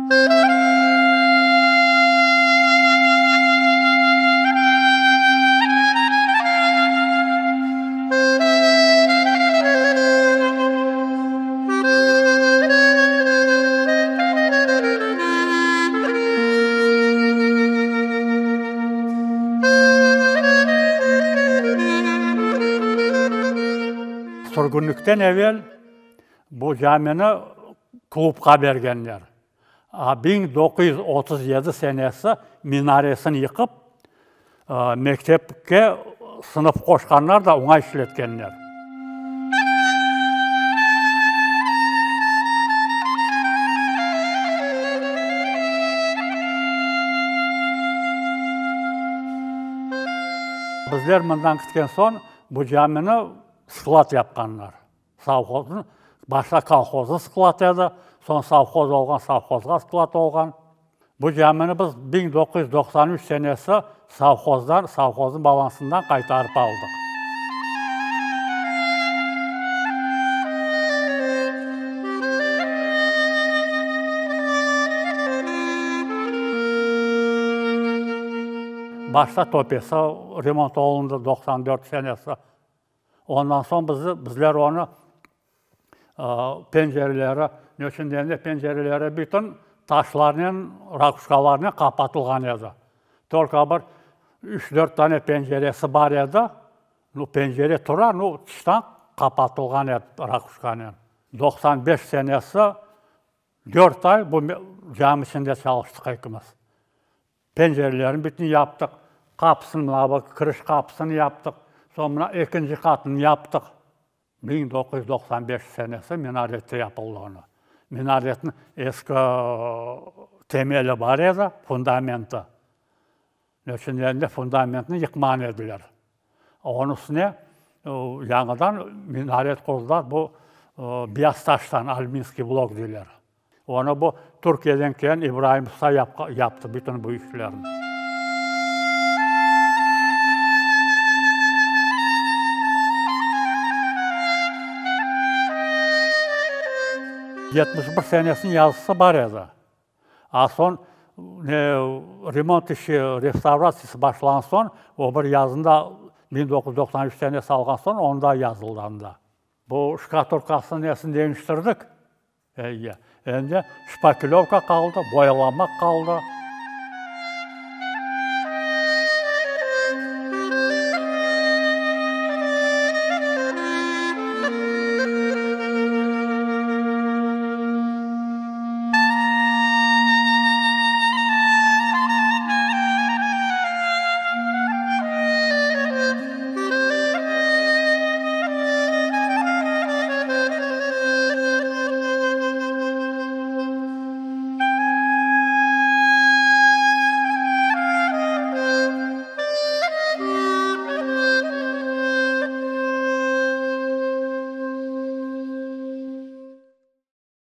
Sürgünlikten evel bu camini klubqa bergenler. 1937 senesi minaresini yıqıp, mektepke sınıf qoşqanlar da oña işletkenler. Bizler mından ketken soñ bu camini sklad yapqanlar. Sovhoznıñ, başta kolhoznıñ skladı edi, soñ sovhoz olğan, sovhozğa sklad olğan. Bu camini biz 1993 senesi sovhozdan, sovhoznıñ balansından qaytarıp aldıq. Başta töpesi remont olundı 94 senesi. Ondan soñ bizi, bizler onı pencereleri, ne içün degende, pencereleri bütün taşlarnen, rakuşkalarnen qapatılğan edi. Tolko bir üç-dört tane penceresi bar edi, nu, pencere tura, nu, tıştan qapatılğan edi rakuşkanen. 95 senesi dört ay bu cami içinde çalıştıq ekimiz. Pencerelerini bütün yaptıq, qapısını, mına bu kiriş qapısını yaptıq, soñ mına ekinci qatını yaptıq. 1995 senesi minarette yapıldı onı. Minaretniñ eski temeli bar edi, fundamenti. Ne içün degende, fundamentni yıqmağan ediler. Onıñ üstüne yañıdan minaret qurdılar, bu beyaz taştan, alminskiy blok deyler. Onı bu Türkiyeden kelgen İbrahim Usta yaptı bütün bu işlerni. 71 senesiniñ yazısı bar edi. A soñ remont işi, restavratsiyası başlağan soñ, o bir yazında 1993 senesi alğan soñ, onda yazıldı anda. Bu şkaturkasını nesini deñiştirdik. Eyi. Endi şpaklövka qaldı, boyalamaq qaldı.